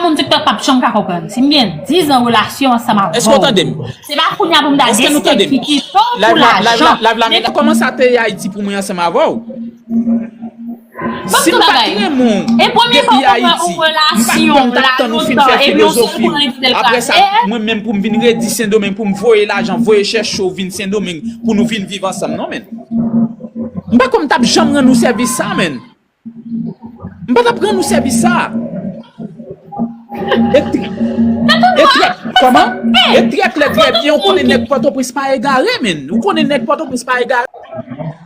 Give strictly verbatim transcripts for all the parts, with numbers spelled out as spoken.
Moun TikTok p ap janm ka konprann. Si m gen diz an relasyon ansanm avè w, èske w tande m? Se pa kounye a pou m ta deside ki kite w pou lajan. Kòman sa te ye Ayiti pou mwen ansanm avè w? Si m pa t renmen w depi Ayiti, m pa t kwè m t ap tann ou fin fè filozofi w. Apre sa, mwen menm pou m vin redi Sendomeng, pou m voye lajan, voye chèche w vin Sendomeng pou nou vin viv ansanm, non, menn. M pa kwè m t ap janm rann ou sèvis sa, menn. M pa t ap rann ou sèvis sa. E trè, e trè, kòman? E trè klè, trè byen, ou konnen nèg Pòtoprens pa egare, menn. Ou konnen nèg Pòtoprens pa egare.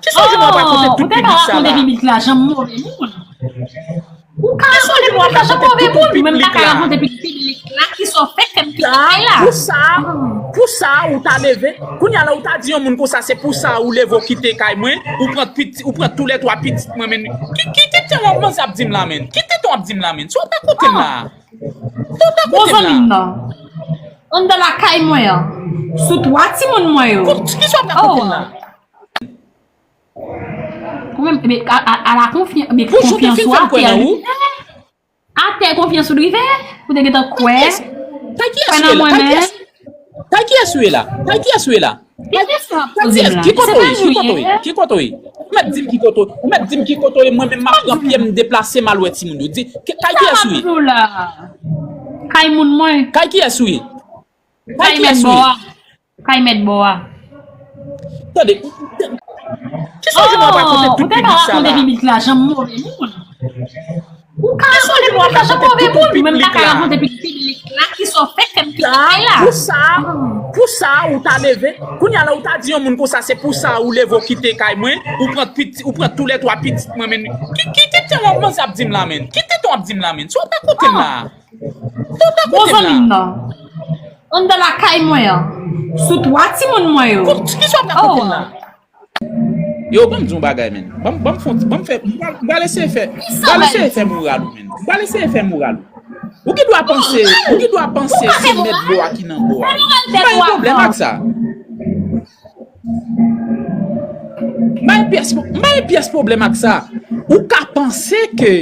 Kisa w jwenn w ap rakonte tout piblik sa la? Ou te ka rakonte piblik la, janm move moun. Ou ka rakonte piblik la, janm move moun. Ou menm pa ka rakonte piblik la, kisa w fè k fè m kite kay la. Pou sa, pou sa, ou ta leve. Kounye a la, ou ta di yon moun konsa, se pou sa ou leve w kite kay mwen, ou pran piti, ou pran toulètwa pitit mwen, menn. Ki, ki, ki tan w ap manzè ap di m la, menn? Ki tan w ap di m la, menn? Si w pa koute m la. Si w pa koute m la. Anndan lakay mwen an, sou twa timoun mwen yo. Ki sa w ap rakonte m la? Ou menm, men, a, a, a la konfyans, men konfyans ou atè l rive. Atè konfyans ou rive. Ou te gentan kwè. Kay kiyès ou ye la? Kay kiyès ou ye la? Kay kiyès ou ye la? Ki kote w ye? Ki kote w ye? Ki kote w ye? Ou mèt di m ki kote w ye. Ou mèt di m ki kote w ye. Mwen menm m ap pran pye m deplase m al wè timoun yo. Di, kay kiyès ou ye? Kay moun mwen. Kay kiyès ou ye? Kay kiyès ou ye? Kay mèt bò a. Tande, kisa w jwenn w ap rakonte tout piblik sa la? Ou te ka rakonte piblik la, janm move moun. Ou ka rakonte piblik la, janm move moun. Ou menm pa ka rakonte piblik la, kisa w fè k fè m kite kay la. Pou sa, pou sa, ou ta leve. Kounye a la, ou ta di yon moun konsa, se pou sa ou leve w kite kay mwen, ou pran piti, ou pran toulètwa pitit mwen, menn. Ki, ki, ki tan w ap manzè ap di m la, menn? Ki tan w ap di m la, menn? Si w pa koute m la. Bon zanmi m nan. Anndan lakay mwen an. Sou twa timoun mwen yo. Kisa w ap rakonte m la? Yo, ban m di yon bagay, menn. Ban m, ban m fè, ban m fè, m pral, m pral eseye fè, m pral eseye fè moral ou, menn. M pral eseye fè moral ou. Ou gen dwa panse, ou gen dwa panse se mèt bò a ki nan bò a. M pa gen pwoblèm ak sa. M pa gen pyès, m pa gen pyès pwoblèm ak sa. Ou ka panse ke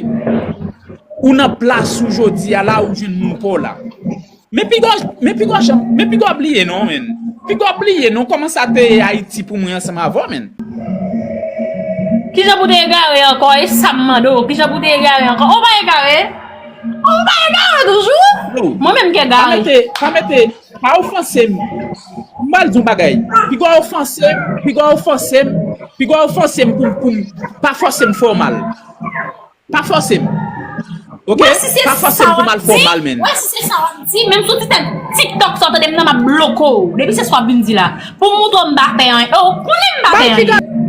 ou nan plas ou jodi a la, ou jwenn moun pa w la. Men piga w, men piga w janm, men piga w bliye non, menn. Piga w bliye non, kòman sa te ye Ayiti pou mwen ansanm avè w, menn. Kijan pou te egare ankò? E sa m mande w, kijan pou te egare ankò? Ou pa egare? Ou pa egare toujou? Mwen menm ki egare. Pa mete, pa mete, pa ofanse m. M pral di yon bagay. Piga w ofanse m, piga w ofanse m, piga w ofanse m pou, pou m pa fòse m fè w mal. Pa fòse m. Oke? Pa fòse m pou m al fè w mal, menn. Wè si se sa w ap di, menm sou ti tèt TikTok sa w tande m nan m ap bloke w. Depi se sa w ap vin di la. Pou m montre w m pa fè anyen. E w konnen m pa fè anyen.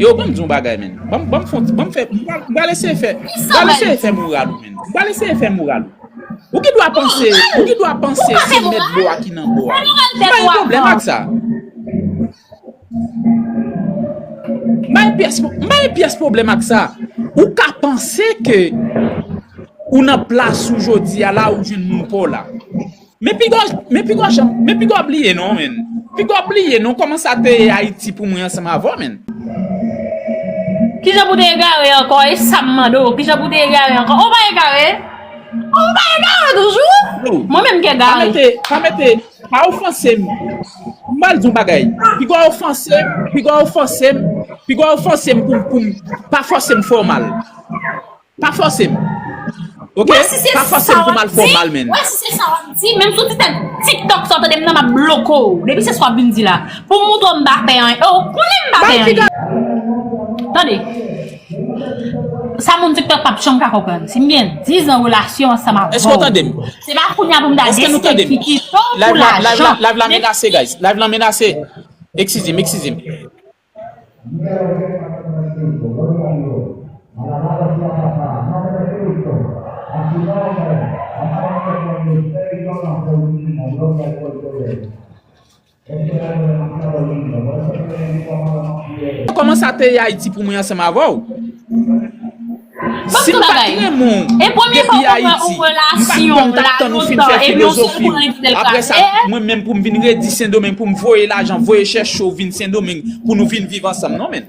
Yo, ban m di yon bagay, menn. Ban m, ban m fè, ban m fè, m pral, m pral eseye fè, m pral eseye fè moral ou, menn. M pral eseye fè moral ou. Ou gen dwa panse, ou gen dwa panse se mèt bò a ki nan bò a. M pa gen pwoblèm ak sa. M pa gen pyès, m pa gen pyès pwoblèm ak sa. Ou ka panse ke ou nan plas ou jodi a la, ou jwenn moun pa w la. Men piga w, men piga w janm, men piga w bliye non, menn. Piga w bliye non, kòman sa te ye Ayiti pou mwen ansanm avè w, menn. Kijan pou te egare ankò? E sa m mande w, kijan pou te egare ankò? Ou pa egare? Ou pa egare toujou? Mwen menm ki egare. Pa mete, pa mete, pa ofanse m. M pral di yon bagay. Piga w ofanse m, piga w ofanse m, piga w ofanse m pou, pou m pa fòse m fè w mal. Pa fòse m. Oke? Pa fòse m pou m al fè w mal, menn. Wè si se sa w ap di, menm sou ti tèt TikTok sa w tande m nan m ap bloke w. Depi se sa w ap vin di la. Pou m montre w m pa fè anyen. E w konnen m pa fè anyen. Tande. Sa moun TikTok p ap janm ka konprann. Si m gen diz an relasyon ansanm avè w. Èske w tande m? Se pa kounye a pou m ta deside ki kite w pou lajan. Live la menase, guys. Live la menase. Excuse m, excuse m. Kòman sa te ye Ayiti pou mwen ansanm avè w? Si m pa t renmen w depi Ayiti, m pa t kwè m t ap tann ou fin fè filozofi w. Apre sa, mwen menm pou m vin redi Sendomeng, pou m voye lajan, voye chèche w vin Sendomeng pou nou vin viv ansanm, non, menn.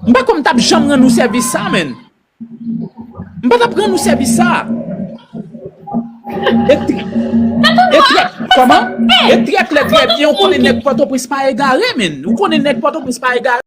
M pa kwè m t ap janm rann ou sèvis sa, menn. M pa t ap rann ou sèvis sa. E trèt. E trèt. Kòman? E trèt lè trèt. Ou konnen nèg Pòtoprens pa egare, men. Ou konnen nèg Pòtoprens pa egare.